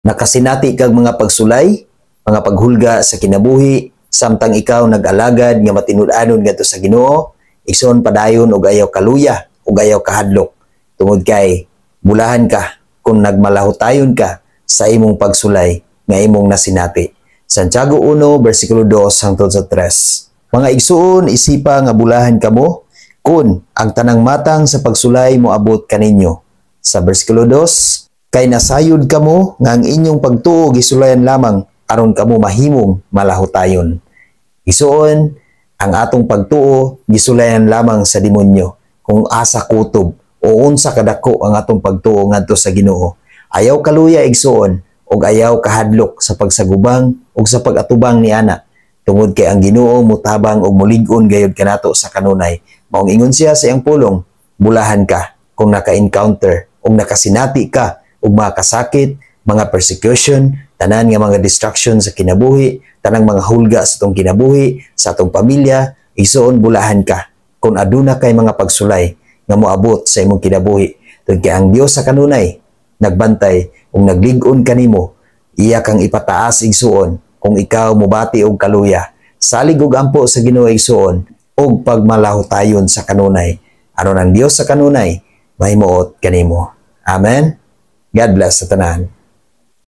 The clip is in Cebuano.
Nakasinati kag mga pagsulay, mga paghulga sa kinabuhi, samtang ikaw nag-alagad nga matinud-anon ngadto sa Ginoo, igsoon, padayon og ayaw kaluya ug ayaw kahadlok tungod kay bulahan ka kung nagmalahutayon ka sa imong pagsulay nga imong nasinati. Santiago 1 versikulo 2 hangtod sa 3. Mga igsuon, isipa nga bulahan kamo kung ang tanang matang sa pagsulay moabot kaninyo. Sa versikulo 2, kay nasayod kamo nga ang inyong pagtuo gisulayan lamang aron kamo mahimong malahutayon. Igsuon, ang atong pagtuo gisulayan lamang sa demonyo kung asa kutob o unsa kadako ang atong pagtuo ngadto sa Ginoo. Ayaw kaluya, igsuon, ug ayaw kahadlok sa pagsagubang ug sa pag-atubang ni ana tungod kay ang Ginoo mutabang ug mulig-on gayud kanato sa kanunay. Maong ingon siya sa iyang pulong, bulahan ka kung naka-encounter ug nakasinati ka og mga kasakit, mga persecution, tanan nga mga destruction sa kinabuhi, tanang mga hulga sa atong kinabuhi, sa atong pamilya. Igsuon, bulahan ka kung aduna kay mga pagsulay nga moabot sa imong kinabuhi. Tungod kay ang Dios sa kanunay nagbantay ug naglig-on kanimo, iya kang ipataas, igsuon, kung ikaw mobati og kaluya. Salig og ampo sa Ginoo, igsuon, ug pagmalahutayon sa kanunay. Aron ang Dios sa kanunay mahimuot kanimo. Amen. God bless sa tanan.